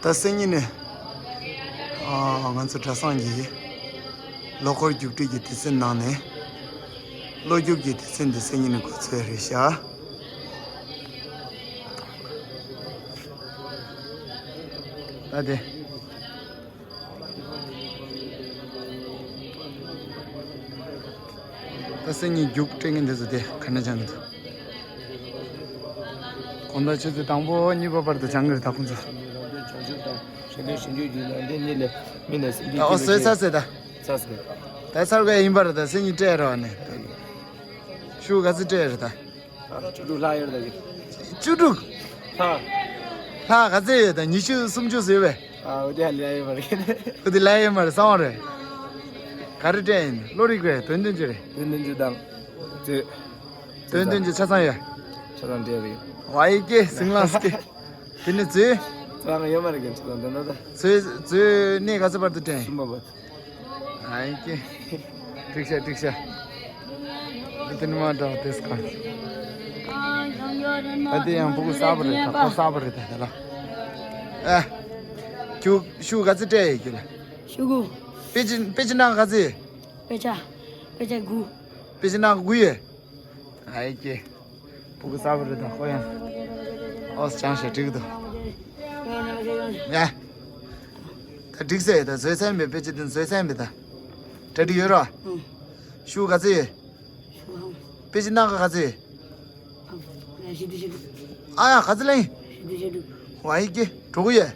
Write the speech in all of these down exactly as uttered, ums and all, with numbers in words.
ད་སང་ཉིན་ནས་ཨ་ང་ཚོ་གྲྭ་ཚང་གི་ལོ་འཁོར་རྒྱུགས་སྤྲོད་ཀྱི་སྡེ་ཚན་ནང་ནས་བློ་རྒྱུགས་ཀྱི་སྡེ་ཚན་འདི་སང་ཉིན་ནས་འགོ་ཚུགས་རེད་ཤག་ད་དེ། ད་སང་ཉིན་རྒྱུགས་སྤྲོད་མཁན་དེ་ཚོ་དེ་ག་ནས་སྦྱང་གི་འདུག་གང་ལྟར་ཆུ་ཚོད་དང་པོ་གཉིས་པ་བར་དུ་སྦྱང་གི་རེད་ད་ཁོང་ཚོ། ད་ཨོ་སོས་ཚར་ཟེར་ད། ཚར་ཟེར། ད་ཚར་བའི་ཡིན་པ་རེད་ད་སང་ཉིན་སྤྲད་རོགས་ནས། ཤུགས་ག་ཚོད་སྤྲད་རེད་ད། བཅུ་དྲུག་ལྷག་ཡོད་རེད་ད་ཅིག་བཅུ་དྲུག་ལྷག་ལྷག་ག་ཚོད་ཡོད་ད། ཉི་ཤུ་སུམ་ཅུ་ཟེར་བས། ཨ་འོ་དེ་ལས་ཡོད་མ་རེད། འོ་དེ་ལས་ཡོད་མ་རེད་གསང་བ་རེད། ག་རེ་སྤྲད་ཡིན་བློ་རིག་པས་དོན་དོན་ཅི་རེད། དོན་དོན་ཅི་དང་། དོན་དོན་ཅི་ཆ་ཚང་ཡོད། ཆ་ཚང་འདྲ་རེད། ཝའི་ཀེ་ཟིང་ལང་སྐེ། དེ་ནི་ཙི། ཚང་ཡོད་མ་རེད་གན་ཆ་ཚང་འདོན་ན་ད། ཙི་ཙི་གནས་ག་ཚོད་བར་དུ་སྤྲད་ཡིན། གསུམ་པ་བར་དུ། ཨའི་ཀེ། འགྲིག་ཤག་འགྲིག་ཤག་དེ་ནི་མ་འདྲ་བ་དེ་སྐོར། ད་དེ་ཡང་ཕྲུ་གུ་གསར་པ་རེད་ད་ཁོ་གསར་པ་རེད་ད་དེ་ལ། ཨ། ཁྱུ་ཤུ་ག་ཚོད་སྤྲད་ཡོད་ཁྱོད་ལ། ཤུ་དགུ། དཔེ་ཆ་དཔེ་ཆ་ནང་ག་ཚོད་ཡོད། དཔེ་ཆ། དཔེ་ཆ་དགུ། དཔེ་ཆ་ནང་དགུ་ཡོད། ཨའི་ཀེ། ཕྲུ་གུ་གསར་པ་རེད་ད་ཁོ་ཡང་། ཨོ་སྦྱང་ཞེས་འགྲིག་འདུག་ཡ། ད་འགྲིག་ཟེར་ད་བཟོས་ཚན་མེད་དཔེ་ཆ་དེ་བཟོས་ཚན་མེད་ད། གྲ་སྒྲིག་ཡོད་རོ། ཤུ་ག་ཚོད་ཡོད། དཔེ་ཆ་སྣ་ཁ་ག་ཚོད་ཡོད། ཨ་ཡ་ག་ཚོད་ལེན། ཝའི་ཀེ་གྲོགས་ཡོད།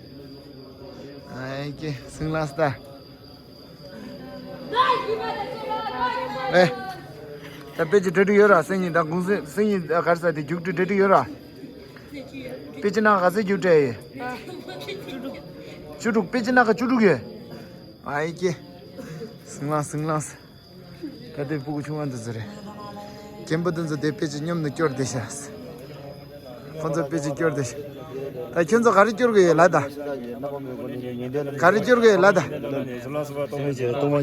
ཨའི་ཀེ་སིང་ལ་སྟ། ཨེ། ད་དཔེ་ཆ་གྲ་སྒྲིག་ཡོད་ར་སང་ཉིན་ད་གུང་སེང་སང་ཉིན་ད་ག་རེ་ཟ་དེ་རྒྱུགས་སྤྲོད་གྲ་སྒྲིག་ཡོད་ར། དཔེ་ཆ་ནང་ག་ཚོད་རྒྱུགས་སྤྲད་ཡོད། བཅུ་དྲུག་དཔེ་ཆ་ནང་ག་བཅུ་དྲུག་ཡོད། ཨའི་ཀེ། སིང་ལ་སིང་ལ། ད་དེ་ཕྲུ་གུ་ཆུང་བ་འདི་ཚོ་རེད། རྒན་པོ་འདི་ཚོ་དེ་དཔེ་ཆ་སྙོམས་ནས་སྐྱོར་བསྡད་ཤག་ཁོ་ཚོ་དཔེ་ཆ་སྐྱོར་བསྡད་ཤག་ད་ཁྱོད་ཚོ་ག་རེ་སྐྱོར་གི་ཡོད་ལབ་ད། ག་རེ་སྐྱོར་གི་ཡོད་ལབ་ད།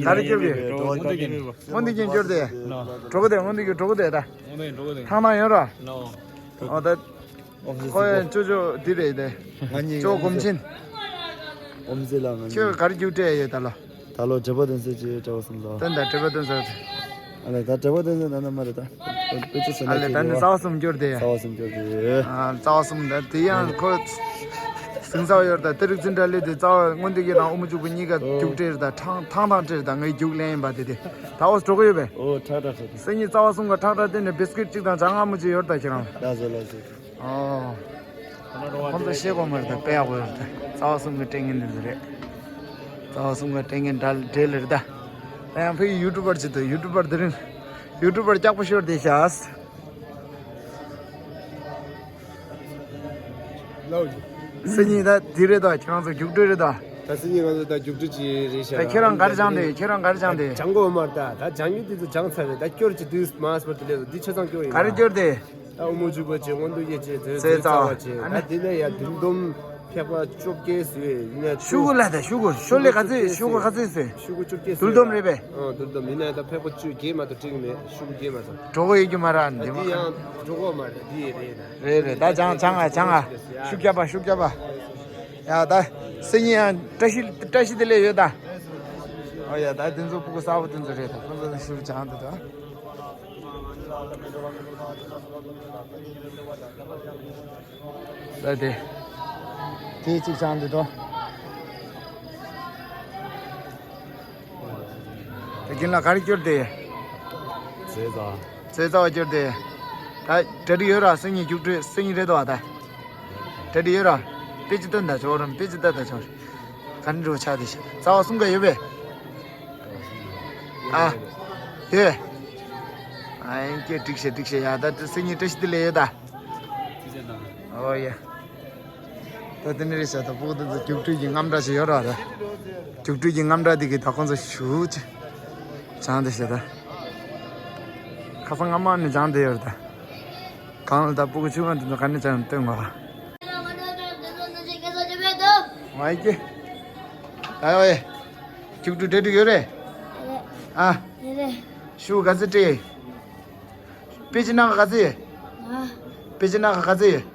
ག་རེ་སྐྱོར་གི་ཡོད། སྔོན་འདི་ཀྱང་སྐྱོར་བསྡད། གྲོགས་པོ་དེ་སྔོན་འདི་ཀྱི་གྲོགས་པོ་དེ་ད། ཐང་ཐང་ཡོད་ར། ཨོ་ད། ཁོ་ཡང་ཅོ་ཅོ་འདི་རེད་དེ། ང་གཉིས་ཅོ་སྒོམ་ཆེན། ཨོམ་ཟེ་ལ་ང་གཉིས། ཁྱོད་ག་རེ་རྒྱུགས་སྤྲད་ཡོད་ད་ལོ། ད་ལོ་འབྲས་བུ་དོན་ཚོད་ཅིག་འབྲས་བུ་གསུམ་ལ། དོན་དང་འབྲས་བུ་དོན་ཚོད། ཨ་ལས་ད་འབྲས་བུ་དོན་ཚོད་ད་ན་མ་རེད་ད། དཔེ་ཆ་ཟེར་ན་ཨ་ལས་ད་ནི་རྩ་བ་གསུམ་སྐྱོར་དེ། རྩ་བ་གསུམ་སྐྱོར་དེ། ཨ་རྩ་བ་གསུམ་ད་དེ་ཡང་ཁོ། ཟིང་ཚ་ཡོད་ད་དེ་རིགས་ཚིན་འདྲ་ལས་དེ་རྩ་བ་སྔོན་དེ་གི་དང་ཨུ་མུ་ཅུ་པུ་གཉིས་ཀ་རྒྱུགས་སྤྲད་རེད་ད་ཐང་ཐང་ཐང་སྤྲད་རེད་ད་ངའི་རྒྱུགས་ལེན་ཡིན་པ་དེ་དེ། ད་འོ་འགྲོ་གི་ཡོད་པས། ཨོ་ཁྲག་ཁྲག་ཁྲག་སང་ཉིན་རྩ་བ་གསུམ་ག་ཁྲག་ཁྲག་བསྟན་ནས་བིས་ཀིཊ་གཅིག་དང་ཇ་མངར་མོ་གཅིག་ཡོད་ད་ཁྱེད་རང་། ལགས་སོ་ལགས་སོ། ཨོ། ཁོང་ཚོ་ཤེས་དགོས་མ་རེད་ད་དཔེ་ཡག་པོ་ཡོད་རེད་ད། རྩ་བ་གསུམ་ག་སྤྲད་མཁན་འདི་ཚོ་རེད། རྩ་བ་གསུམ་ག་སྤྲད་མཁན་འདྲ་འདྲེ་ལེ་རེད་ད། ད་ཡང་ཕ་གི་ཡུ་ཊུབ་པར་ཅིག་ད་ཡུ་ཊུབ་པར་དེ་རིང་། ཡུ་ཊུབ་པར་སྐྱག་པ་ཤོར་བསྡད་ཤག་ལའོ། སང་ཉིན་ད་འདི་རེད་ད་ཁྱེད་རང་ཚོ་རྒྱུགས་སྤྲོད་རེད་ད། ད་སང་ཉིན་ང་ཚོ་ད་རྒྱུགས་སྤྲོད་ཅིག་རེད་ཤག་ད་ཁྱེད་རང་ག་རེ་སྦྱངས་ཏེ་ཁྱེད་རང་ག་རེ་སྦྱངས་ཏེ། སྦྱང་གོ་མ་རེད་ད། ད་སྦྱང་རྒྱུ་དེ་ཚོ་སྦྱངས་ཚར་རེད་ད། སྐྱོར་ཅིག་དུས་མ་སྤར་དུ་སླེབས་འདི་ཆ་ཚང་སྐྱོར་ཡིན་ག་རེ་ན། སྐྱོར་ཏེ། ད་ཨུ་མུ་ཅུ་པ་ཅིག་སྔོན་དུ་ཡེ་ཅིག་ཚོད་ཚོད་ཚ་བ་ཅིག་ད་དེ་ནས་ཡ་དུལ་སྡོམ་ཕེག་པ་བཅོ་བརྒྱད་བཟོས་ཡིན་ན། ཤུ་གུ་ལ་ད་ཤུ་གུ་ཤོ་ལེ་ག་ཚོད་ཤུ་གུ་ག་ཚོད་བཟོས། ཤུ་གུ་བཅོ་བརྒྱད་བཟོས། དུལ་སྡོམ་རེད་པས། ཨ་དུལ་སྡོམ་ཡིན་ན་ད་ཕེག་པ་བཅུ་བརྒྱད་མ་གཏོགས་སྤྲད་གི་མེད། ཤུ་གུ་བརྒྱད་མ་གཏོགས། གྲོད་ཁོག་ཡོད་རྒྱུ་མ་རེད་འདི་མ་དེ་ཁ། ཡང་གྲོད་ཁོག་མ་རེད་འདི་རེད། རེད་རེད་ད་སྦྱང་སྦྱང་ཨ་སྦྱང་ཨ། ཤུགས་རྒྱབ་པ་ཤུགས་རྒྱབ་པ། ཡ་ད། སང་ཉིན་ཡང་བཀྲ་ཤིས་བཀྲ་ཤིས་བདེ་ལེགས་ཡོད་ད། ཨོ་ཡ་ད་དེ་ཚོ་ཕྲུ་གུ་གསར་པ་དེ་ཚོ་རེད་ད་ཁོང་ཚོ་ཤུགས་སྦྱང་འདུག་ད། ད་དེ། དེ་གཅིག་སྦྱང་འདུག་ད། དེ་རྒན་ལགས་ག་རེ་སྐྱོར་དེ། ཟས་ཟ། ཟས་ཟ་བ་སྐྱོར་དེ། ད་གྲ་སྒྲིག་ཡོད་ར་སང་ཉིན་རྒྱུགས་སྤྲོད་སང་ཉིན་རེད་དོ་བ་ད། གྲ་སྒྲིག་ཡོད་ར། དཔེ་ཅི་སྟོན་ད་ཆོག་རམ་དཔེ་ཅི་ལྟ་ད་ཆོག་ག་འདྲ་ཆགས་དེ་ཤི་རྩ་བ་གསུམ་ག་ཡོད་པས། ཨ། ཡོད། ཨ་ཡིན་ཀྱེ་འགྲིག་ཤེ་འགྲིག་ཤེ་ཡ་ད་དེ་སང་ཉིན་བཀྲ་ཤིས་བདེ་ལེགས་ཡོད་ད། ཨོ་ཡ། ད་དེ་ནི་རེད་ཤག་ད་ཕྲུ་གུ་དེ་ཚོ་རྒྱུགས་སྤྲོད་ཀྱི་རྔམ་སྐྲག་ཞིག་ཡོད་ར་ར། རྒྱུགས་སྤྲོད་ཀྱི་རྔམ་སྐྲག་དེ་གི་ད་ཁོང་ཚོ་ཞུ་ཅི། སྦྱང་བསྡད་ཤག་ད། ཁ་སང་སྔ་མ་ནས་སྦྱང་བསྡད་ཡོད་རེད་ད། གང་ལ་ད་ཕྲུ་གུ་ཆུང་བ་དེ་ཚོ་ག་ནས་ཀྱང་སྟོན་དགོས་ར། ང་ཡི་ཀྱེ། ད་ཡོ་ཡེ། རྒྱུགས་སྤྲོད་གྲ་སྒྲིག་ཡོད་རེད། ཨ། ཡོད་རེད། ཤུ་ག་ཚོད་སྤྲད། དཔེ་ཆ་སྣ་ཁ་ག་ཚོད་ཡོད། ཨ། དཔེ་ཆ་སྣ་ཁ་ག་ཚོད་ཡོད།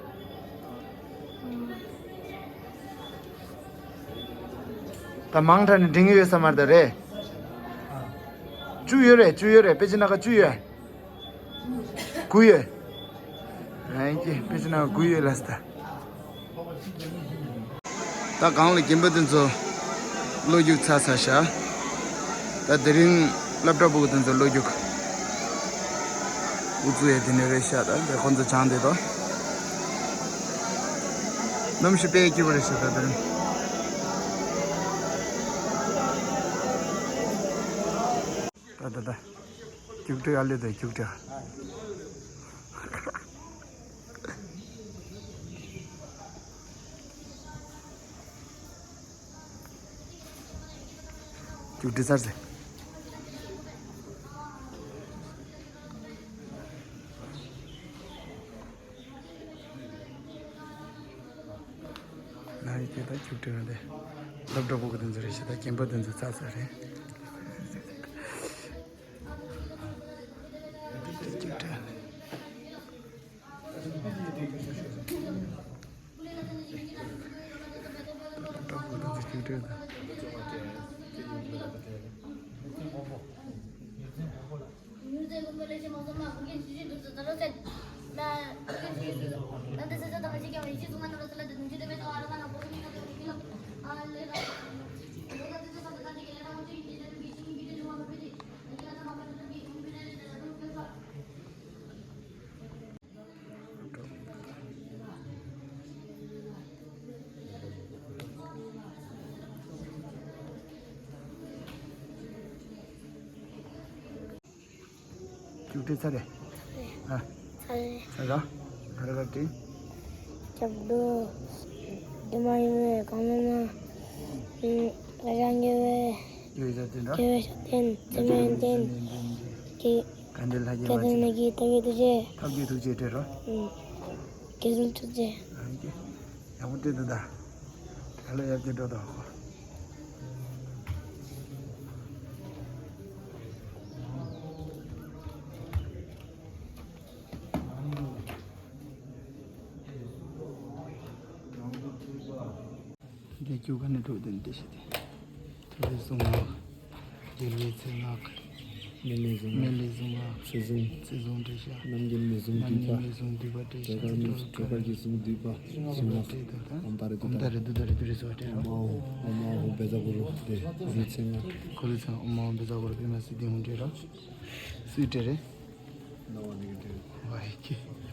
ད་མང་དྲགས་ནས་འགྲིག་གི་ཡོད་ས་མ་རེད་ད་རེད། བཅུ་ཡོད་རེད། བཅུ་ཡོད་རེད། དཔེ་ཆ་སྣ་ཁ་བཅུ་ཡོད། དགུ་ཡོད། ཨ་ཡིན་གྱི་དཔེ་ཆ་སྣ་ཁ་དགུ་ཡོད་ལབ་སོང་ད། ད་སྒང་ལ་རྒན་པ་དེ་ཚོ་བློ་རྒྱུག་ཚར་ཚར་ཤག་ད་དེ་རིང་སློབ་གྲྭ་ཕྲུ་གུ་དེ་ཚོ་བློ་རྒྱུག་ཨུ་ཚུགས་ཡས་དེ་ནས་རེད་ཤག་ད་དེ་ཁོང་ཚོ་སྦྱངས་བསྡད་དོ། གནམ་གཤིས་དཔེ་སྐྱིད་པོ་རེད་ཤག་ད་དེ་རིང་། ད་ད་ད། རྒྱུགས་སྤྲོད་ཨ་ལེ་དང་རྒྱུགས་སྤྲོད། རྒྱུགས་སྤྲོད་ཚར་ཟེར། ན་ཡི་དེ་ད་རྒྱུགས་སྤྲོད་ན་དེ། སློབ་གྲྭ་ཕྲུ་གུ་དེ་ཚོ་རེད་ཤག་ད་རྒན་པ་དེ་ཚོ་ཚར་ཚར་རེད། རྒྱུགས་སྤྲོད། རྒྱུགས་སྤྲོད་ཚར་རེད། ཨ། ཚར་རེད། ཚར་ར། ག་རེ་ག་རེ་བྲིས། སྐྱབས་འགྲོ། བདེ་མ་ཡིན་པའི་གང་ལ་ན། ཨུམ། བཀའ་དྲིན་དགེ་བའི་ཕྱག་རྟེན། དགེ་བའི་ཕྱག་རྟེན། བརྩེ་བའི་ཡོན་ཏན། དགེ། དགེ་འདུན་ལྷ་བརྒྱའི་བར་ཆད། ཐབས་མཁས་ཐུགས་རྗེ་བྲིས་རོ། ཨུམ། དགེ་འདུན་ཐུགས་རྗེ། ཨ་ཡིན་གྱི། ཡག་པོ་བྲིས་འདུག་ད། ད་ལོ་ཡར་རྒྱས་འགྲོ་དང་། འདི་རྒྱུག་ག་ནས་འགྲོ་དེ་འདི་ཞིག་དེ། ཐུབ་པའི་གཟུངས་སྔགས། རྒྱལ་བའི་ཚེ་སྔགས། མི་ལའི་གཟུངས་སྔགས། མི་ལའི་གཟུངས་སྔགས། ཚེ་གཟུངས། ཚེ་གཟུངས་བྲིས་ཤག་རྣམ་རྒྱལ་མི་གཟུངས་རྣམ་བསྡུས་པ། རྒྱལ་མི་གཟུངས་བསྡུས་པ་བྲིས་ཤག་གྲོལ་དཀར་གྲོལ་དཀར་གྱི་གཟུངས་བསྡུས་པ། གཟུངས་སྔགས་བྲིས་དང་། ཨོཾ་ཏཱ་རེ་ཏུཏྟཱ་རེ། ཨོཾ་ཏཱ་རེ་ཏུཏྟཱ་རེ་ཏུ་རེ་སྭཱ་ཧཱ་བྲིས་རོ། ཨོཾ་ཨཱཿཧཱུྃ་བཛྲ་གུ་རུ་དེ་གུ་རུའི་མཚན་སྔགས། གུ་རུའི་མཚན། ཨོཾ་ཨཱཿཧཱུྃ་བཛྲ་གུ་རུ་པདྨ་སིདྡྷི་ཧཱུྃ་བྲིས་རོ། སུས་བྲིས་རེད། ནོར་བ་འདི་གིས་བྲིས། ཝའི་ཀེ།